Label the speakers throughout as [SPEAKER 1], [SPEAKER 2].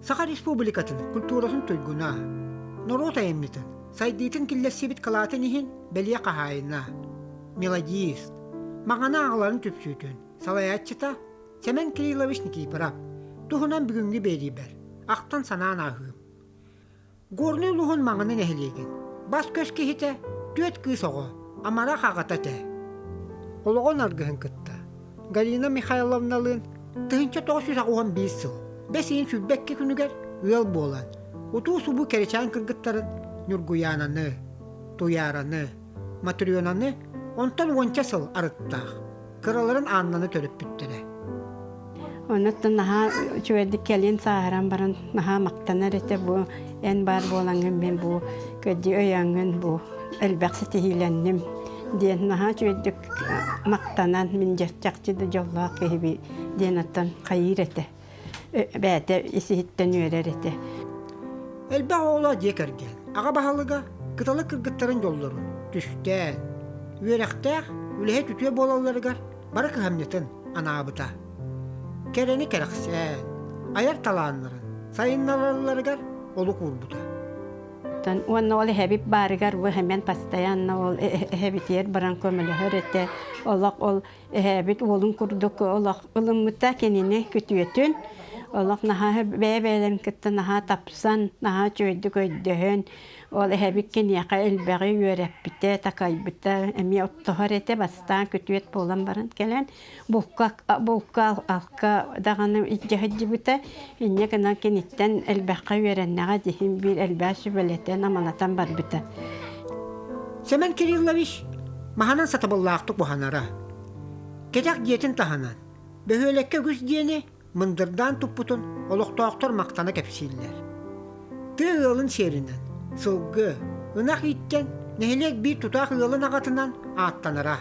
[SPEAKER 1] Саха Республикатын культуратын туйгуна, норуот айымньытын, сайдыытын киллэрсибит кылаатын иһин бэлиэ хаһаайына, мелодист, Маҥана аҕаларын түпсүүтүн салайааччыта Сэмэн Кириллович Никифоров туһунан бүгүҥҥү биэриибэр ахтан-санаан ааһыым. Горнай улууһун Маҥаны нэһилиэгин бас-көс киһитэ түөрт кыыс оҕо амарах аҕата этэ. Олоҕун аргыһын кытта Галина Михайловналыын 1981 сыл бэс ыйын 22 күнүгэр ыал буолан, утуу-субуу кэрэчээн кыргыттарын Ньургуйаананы, Туйаараны, Матренаны онтон уонча сыл арыттаах кыраларын Аннаны төрөппүттэрэ.
[SPEAKER 2] Онуттан наһаа үчүгэйдик кэлин сааһыран баран наһаа махтанар этэ бу эн баар буолаҥҥын мин бу кэдди өйөөҥҥүн бу элбэх ситиһиилэнним диэн наһаа үчүгэйдик махтанан мин чахчы да дьоллоох киһиби диэн оттон хайыыр этэ бэйэтэ ис-иһиттэн үөрэр этэ.
[SPEAKER 1] Элбэх оҕолоох дьиэ кэргэн аҕа баһылыга кыталык кыргыттарын дьоллорун түстээн, үөрэхтээх, үлэһит үтүө буолалларыгар бары кыһамньытын анаабыта. Кэрэни кэрэхсээн, айар талааннарын сайыннаралларыгар олук уурбута.
[SPEAKER 2] Уонна ол эһэбит баарыгар бу Хэмэн постоянно ол эһэбитигэр баран көмөлөһөр этэ. Олох ол эһээбит уолун курдук олох ылыммыта кинини күтүөтүн олох наһаа бэйэ-бэйэлэрин кытта наһаа тапсан, наһаа үчүгэйдик өйдөһөн ол эһэбит киниэхэ элбэҕи үөрэппитэ, такайбыта, эмиэ оттоһор этэ бастаан күтүөт буолан баран кэлэн булка булка алка даҕаны илдьэ сылдьыбыта инньэ гынан киниттэн элбэххэ үөрэннэҕэ диһин биир элбэх сүбэлэтэн амалатан барбыта.
[SPEAKER 1] Сэмэн Кириллович маһынан сатабыллаахтык уһанара. Кэтэх дьиэтин таһынан бөһүөлэккэ үгүс диэни мындырдаан туппутун олохтоохтор махтана кэпсииллэр. Тыа ыалын сиэринэн сылгы, ынах ииттэн нэһилиэк биир тутаах ыалын аҕатынан ааттанара.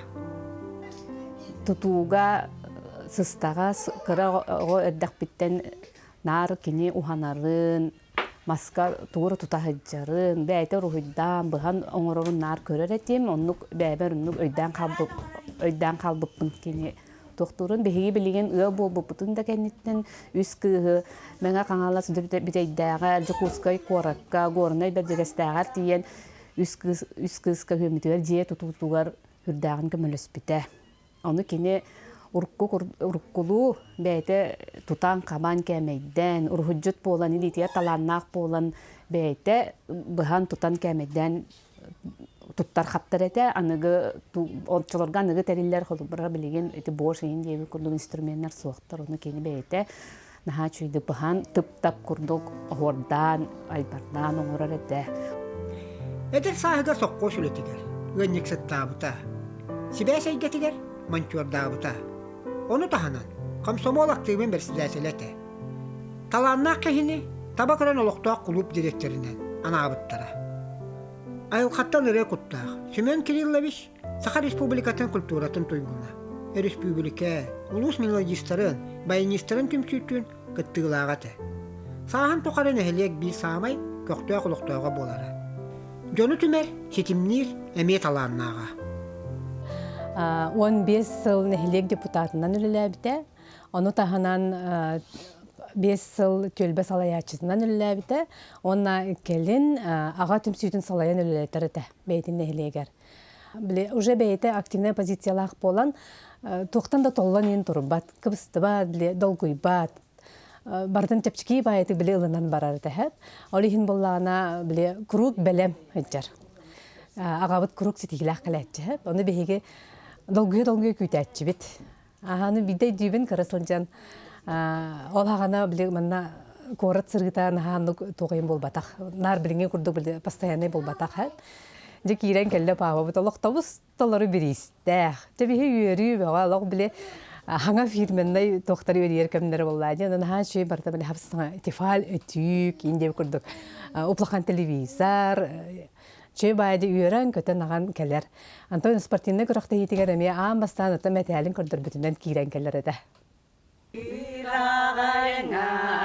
[SPEAKER 3] Тутууга сыстаҕас кыра оҕо эрдэхпиттэн наар кини уһанарын, маска тугу тута сылдьарын, бэйэтэ уруһуйдаан, быһан оҥорорун наар көрөр этим. Оннук бэйэбэр оннук өйдөөн хаалбып, өйдөөн хаалбыппын кини туохтуурун. Биһиги билигин ыал буолбуппутун да кэнниттэн үс кыыһы Мэҥэ Хаҥалас Бүтэйдээҕэр, Дьокуускай куоракка, Горнай Бэрдьигэстээҕэр тиийэн үс кыыс үс кыыска үһүөммүтүгэр дьиэ тутуутугар үрдээҕин көмөлөспүтэ. Ону кини урукку уруккулуу бэйэтэ тутан-хабан кээмэйдээн, уруһуйдьут буолан, илиитигэр талааннаах буолан бэйэтэ быһан тутан кээмэйдээн туттар хаптар этэ. Аныгы оччолорго аныгы тэриллэр холобура билигин ити Bosch иһин диэбит курдук инструменнар суохтар. Ону кини бэйэтэ наһаа үчүгэйдик быһан тып-тап курдук оһуордаан, айбардаан оҥорор этэ.
[SPEAKER 1] Эдэр сааһыгар сопхуос үлэтигэр ыанньыксыттаабыта, сибээс эйгэтигэр монтёрдаабыта. Ону таһынан комсомол актыыбын бэрэссэдээтэлэ этэ. Талааннаах киһини таба көрөн олохтоох кулууп дириэктэринэн анаабыттара. Айылҕаттан ырыа куттаах Семен Кириллович Саха Республикатын культуратын туйгуна, өрөспүүбүлүкэ, улуус мелодистарын, баянистарын түмсүүтүн кыттыылааҕа этэ. Сааһын тухары нэһилиэк биир саамай көхтөөх олохтооҕо буолара. Дьону түмэр, ситимниир эмиэ талааннааҕа.
[SPEAKER 4] 15 сыл нэһилиэк депутатынан үлэлээбитэ. Ону таһынан 5 сыл түөлбэ салайааччытынан үлэлээбитэ. Уонна кэлин аҕа түмсүүтүн салайан үлэлэтэр этэ бэйэтин нэһилиэгэр. Били уже бэйэтэ активнай позициялаах буолан туохтан да толлон иһин турбат, кыбыстыбат, били долгуйбат, барытын чэпчэки баайытык били ылынан барар этэ. Ол иһин буоллаҕына били куруук бэлэм сылдьар. Аҕабыт куруук ситиһиилээх кэлээччи. Ону биһиги долгуйа-долгуйа күүтээччибит. Аһаны биирдэ өйдүүбүн кыра сылдьан ол аҕана били манна куорат сырыыта наһаа туох буолбатах. Наар билиҥҥи курдук били постоянный буолбатах. Дьэ киирэн кэллэ паапабыт олох тобус толору бириистээх. Дьэ биһи үөрүү бөҕө олох били хаҥа фирменнай туохтары үөрүйэр кэмнэрэ буоллаа дии. Онон наһаа үчүгэй барыта били хапсаҥа тефаль өтүүк иин диэбит курдук уплахан телевизор Чэй баайды үөрэн-көтөн аҕан кэлэр. Антон спортивнай күрэхтэһиитигэр эмиэ аан бастаан ата мэтээлин көрдөрбүтүнэн киирэн кэлэр этэ.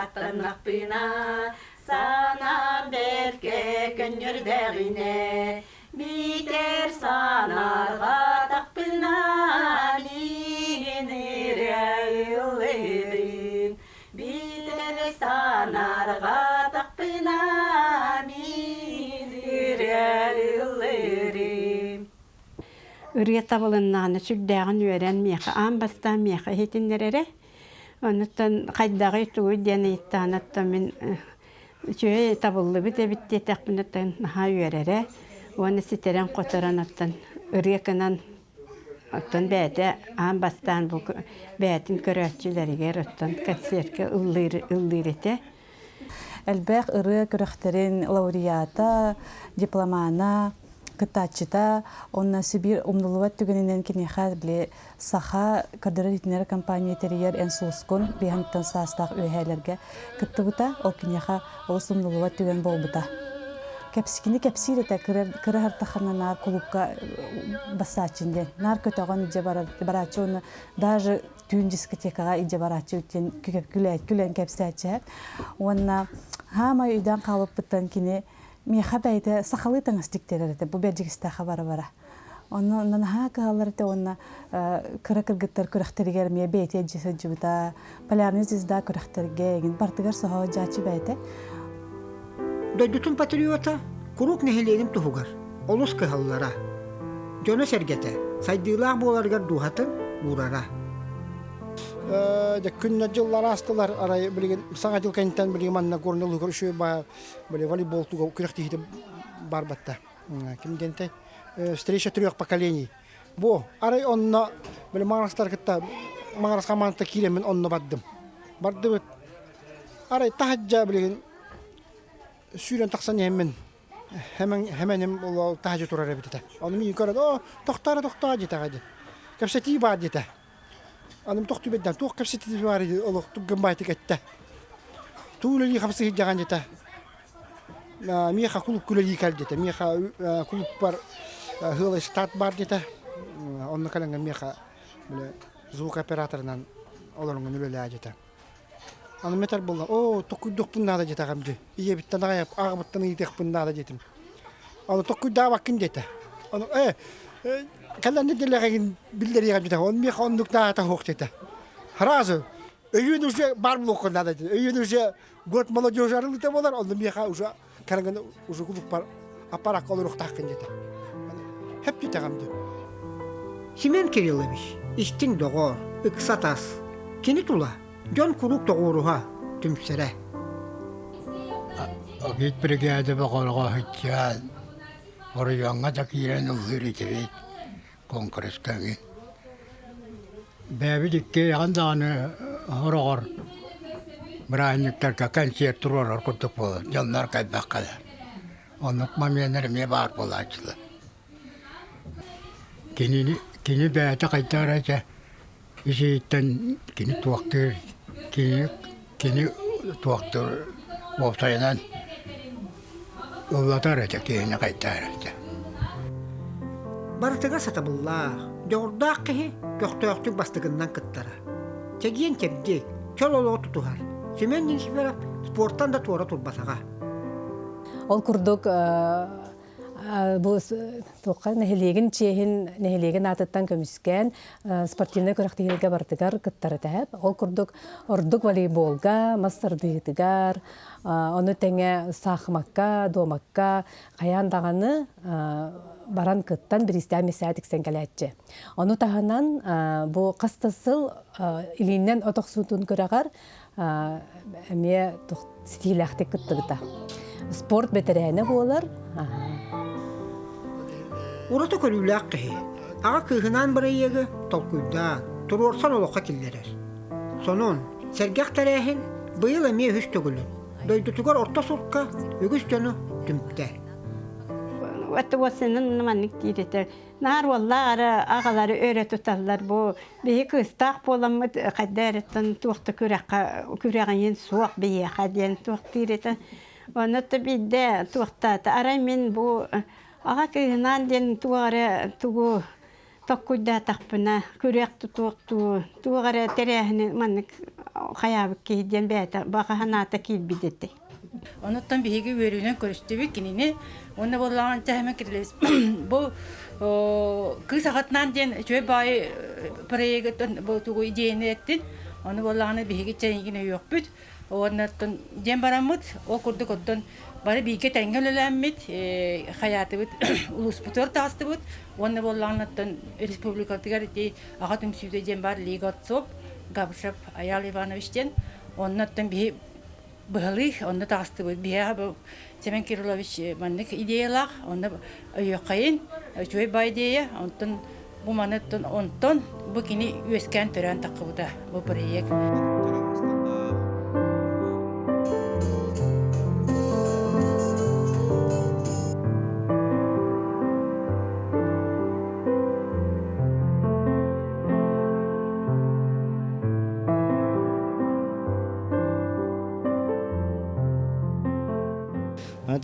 [SPEAKER 2] Аттаннахпына санаам бэркэ көнньөрдөҕүнэ биитэр санаарҕаатахпына миигин ырыа ыллыырын биитэр санаарҕа. Ырыа табылыннаҕына сүрдээҕин үөрэн миэхэ аан бастаан миэхэ иһитиннэрэрэ. Онуттан хайдаҕый тугуй диэн ыйыттаҕына оттон мин үчүгэй табыллыбыт эбит диэтэхпинэ оттон наһаа үөрэрэ уонна ситэрэн-хоторон оттон ырыа гынан оттон бэйэтэ аан бастаан бу бэйэтин көрөөччүлэригэр оттон концертка ыллыыр ыллыыр этэ.
[SPEAKER 5] Элбэх ырыа күрэхтэрин лауреата, дипломана, кыттааччыта уонна Сибиир умнуллубат түгэнинэн киниэхэ били Саха көрдөрөр-иһитиннэрэр компания тэрийэр эн суускун биһантан саастаах үөһээлэргэ кыттыбыта, ол киниэхэ олус умнуллубат түгэн буолбута. Кэпсикини кэпсиир этэ кыра хартахана наар кулуупка бассааччын диэн. Наар көтөҕөн илдьэ барааччы уонна даже түүн дискотекаҕа илдьэ барааччы диэн күлэн кэпсээччи. Уонна хаамай өйдөөн хаалбыппыттан кини миэхэ бэйэтэ сахалыы таҥас тиктэрэр этэ бу Бэрдьигэстээххэ бара-бара. Онно наһаа кыһаллар этэ уонна кыра кыргыттар күрэхтэригэр эмиэ бэйэтэ илдьэ сылдьыбыта. Полярный звезда күрэхтэргэ эҥин бартыгар соһо дьааччы бэйэтэ.
[SPEAKER 1] Дойдутун патриота куруук нэһилиэгин туһугар олус кыһаллара. Дьоно-сэргэтэ сайдыылаах буоларыгар дууһатын уурара.
[SPEAKER 6] Дьэ күннэр дьыллар аастылар арай билигин саҥа дьыл кэнниттэн билигин манна Горнай улууһугар үчүгэй баа били волейбол туга күрэхтэһиитэ баар батта. Ким диэнтэй встреча трех поколений. Бу арай онно били маҥарастар кытта маҥарас хамаандата киирэммин онно бардым. Бардыбыт. Арай таһырдьа билигин сүүрэн тахсан иһэммин хэмэним ол таһырдьа турар эбит этэ. Ону миигин көрөн оо тохтоо тохтоо диэтэҕэ дии. Кэпсэтии баар диэтэ. Аны тохтуу бэрдэн туох кэпсэтии баар олох гымбайтык эттэ. Туу үлэлии хамсыы сылдьаҕын диэтэ. Миэхэ кулуп үлэлии кэл диэтэ. Миэхэ кулуппар ыал штат баар диэтэ. Онно кэлэҥҥин миэхэ били звукооператорынан олороҥҥун үлэлээ диэтэ. Аны метр буолла, оо, токуйдуохпун наада диэтэҕим дии. Ийэбиттэн аҕай аҕабыттан ыйытыахпын наада диэтим. Аны токуйдаабаккын диэтэ. Аны ээ, кэлэн нэдиэлэҕин биллэриэҕим диэтэ. Он миэхэ оннук наада суох диэтэ. Сразу өйүүн уже бар буолуоххун наада диэтэ. Өйүүн уже год молодежи арылыта буолар, онно миэхэ уже кэргэн уже кулуппар аппаракка олоруохтааххын диэтэ. Хэп диэтэҕим дии.
[SPEAKER 1] Семен Кириллович истиҥ доҕор, ыкса тас. Кини тула дьон куруук тоҕуоруһа, түмсэрэ.
[SPEAKER 7] Обед бригада бөҕөрҕө сылдьан, оройуоҥҥа да киирэн ыллыыр этибит куонкуруска эҥин. Бэйэбит иккиэйэҕин даҕаны сороҕор бырааһынньыктарга кэнсиэр туруорар курдук буолар, дьоннор кэлбэххэ да. Оннук моменнар эмиэ баар буолааччылар. Кинини кини бэйэтэ хайдах эрэ дьэ ис-иһиттэн кини туохтуур кини кини туохтуур уопсайынан ыллатар этэ киһини хайдах эрэ дьэ.
[SPEAKER 1] Барытыгар сатабыллаах, дьоҕурдаах киһи көхтөөхтүк бастакыннан кыттара. Чэгиэн-чэбдик, чөл олоҕу тутуһар Семен Никифоров спортан да туора турбатаҕа.
[SPEAKER 4] Ол курдук бу туохха нэһилиэгин чиэһин нэһилиэгин аатыттан көмүскээн спортивнай күрэхтэһиилэргэ барытыгар кыттар этэ. Ол курдук ордук волейболга, мас тардыһыытыгар, ону тэҥэ саахымакка, дуомакка хайаан даҕаны баран кыттан бириистээн миссээ тиксэн кэлээччи. Ону таһынан бу хас да сыл илиинэн от охсуутун күрэҕэр эмиэ ситиилээхтик кыттыбыта. Спорт бэтэрээнэ буолар.
[SPEAKER 1] Ураты көрүүлээх киһи. Аҕа кыыһынаан бырайыагы толкуйдаан, туруорсан олоххо киллэрэр. Сонун, сэргэх тэрээһин быйыл эмиэ үһүс төгүлүн дойдутугар орто сурка үгүс дьону түмтэ.
[SPEAKER 2] Отуосунун маннык диир этэ. Наар уоллаах эрэ аҕалары өрө туталлар. Бу биһи кыыстаах буоламмыт хайда эрэттэн туох да күрэххэ күрэҕиҥин суох биһиэхэ диэн туохтуур этэ. Онно да биирдэ туохтаата. Арай мин бу аҕа кыыһынаан диэн туох эрэ тугу токкуйдаатахпына күрэх тутуохтуу туох эрэ тэрээһини маннык хайаабыт киһи диэн бэйэтэ баҕа санаата киирбит этэ.
[SPEAKER 8] Онуттан биһиги үөрүүнэн көрүстүбүт кинини. Уонна буоллаҕына тэһэмэ бу кыыс аҕатынаан диэн үчүгэй баайы проегыттан бу тугу идеяны эттин. Ону буоллаҕына биһиги чэйигин өйүөхпүт. Уонна диэн бараммыт ол курдук оттон. Бары бииргэ тэҥҥэ үлэлээммит, хайаатыбыт улууспутугар таҕыстыбыт уонна буоллаҕына республикатыгар ити аҕа түмсүүтэ диэн баар Лига отцов Габышев Аял Иванович диэн онно оттон биһи быһалыы онно таҕыстыбыт. Биһиэхэ бу Семен Кириллович маннык идеялаах, онно өйүөххэйин, үчүгэй баай идея, онтон бу маны онтон бу кини үөскээн төрөөн таххыбыта бу проект.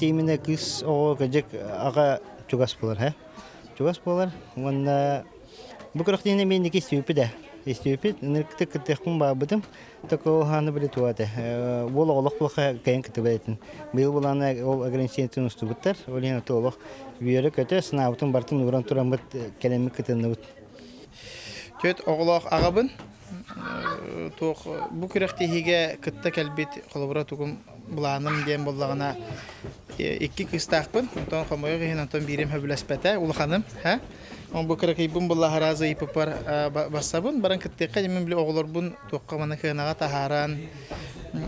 [SPEAKER 9] Именно кыыс оҕо кыдьык аҕа чугас буолар, һэ? Чугас буолар уонна бу күрэхтиини эмиэ инники истибиппит ээ. Истибиппит, ынырыктык кыттыахпын баҕарбытым. Только ол хааны били туга этэ. Уол оҕолох буолха кэйэн кыттыбат этин. Быйыл булаана ол ограничениетын устубуттар. Ол иһин олох үөрэ-көтө санаабытын барытын ууран тураммыт кэлэммит кытынныбыт.
[SPEAKER 10] Түөрт оҕолоох аҕабын. Туох бу күрэхтэһиигэ кытта кэлбит холобура тугум былааным диэн буоллаҕына икки кыыстаахпын. Онтон хомойуох иһин онтон биирим сөбүлэспэтэ улаханым. Һэ? Он бу кыракыйбын буллаһара ыйыппыппар бассабын баран кыттыахха дьэ мин били оҕолорбун туохха маны кыанаҕа таһааран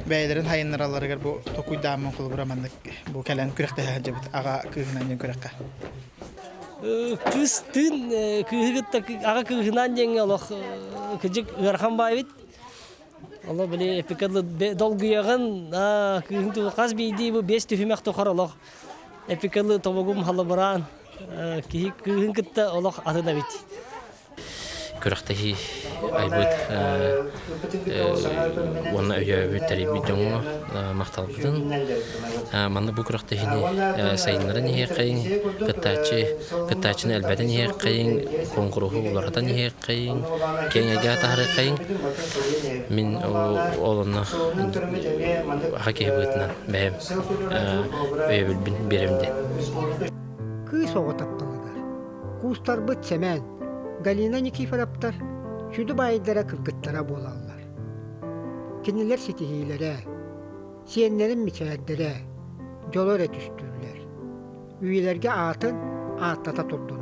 [SPEAKER 10] бэйэлэрин хайыннаралларыгар бу токуйдааммын холобура маннык бу кэлэн күрэхтэһэ сылдьабыт аҕа кыыһынан диэн күрэххэ.
[SPEAKER 11] Кыыс тыын кыыһы кытта аҕа кыыһынаан диэҥҥэ олох кыдьык ыарахан баайбыт. Олох били эпикадлы долгуйаҕын кыыһын тугу хас биирдии бу биэс түһүмэх тухары олох эпикадлы тобугум халабыраан киһи кыыһын кытта олох атын эбит.
[SPEAKER 12] Күрэхтэһии айбыт уонна өйөөбүт тэрийбит дьоҥҥо махталбытын манна бу күрэхтэһиини сайыннаран иһиэххэйиҥ, кыттааччы кыттааччыны элбэтэн иһиэххэйиҥ, куонкуруһу уларытан иһиэххэйиҥ, киэҥ эйгэҕэ таһаарыаххайыҥ. Мин ол онно аҕа киһи быһыытынан бэйэм өйөбүлбүн биэрэбин диэн.
[SPEAKER 1] Кыыс оҕо тапталыгар куустарбыт Сэмэн, Галина Никифоровтар сүдү баайдара кыргыттара буолаллар. Кинилэр ситиһиилэрэ, сиэннэрин мичээрдэрэ, дьоло эрэ түстүүллэр. Үйэлэргэ аатын ааттата турдуннар.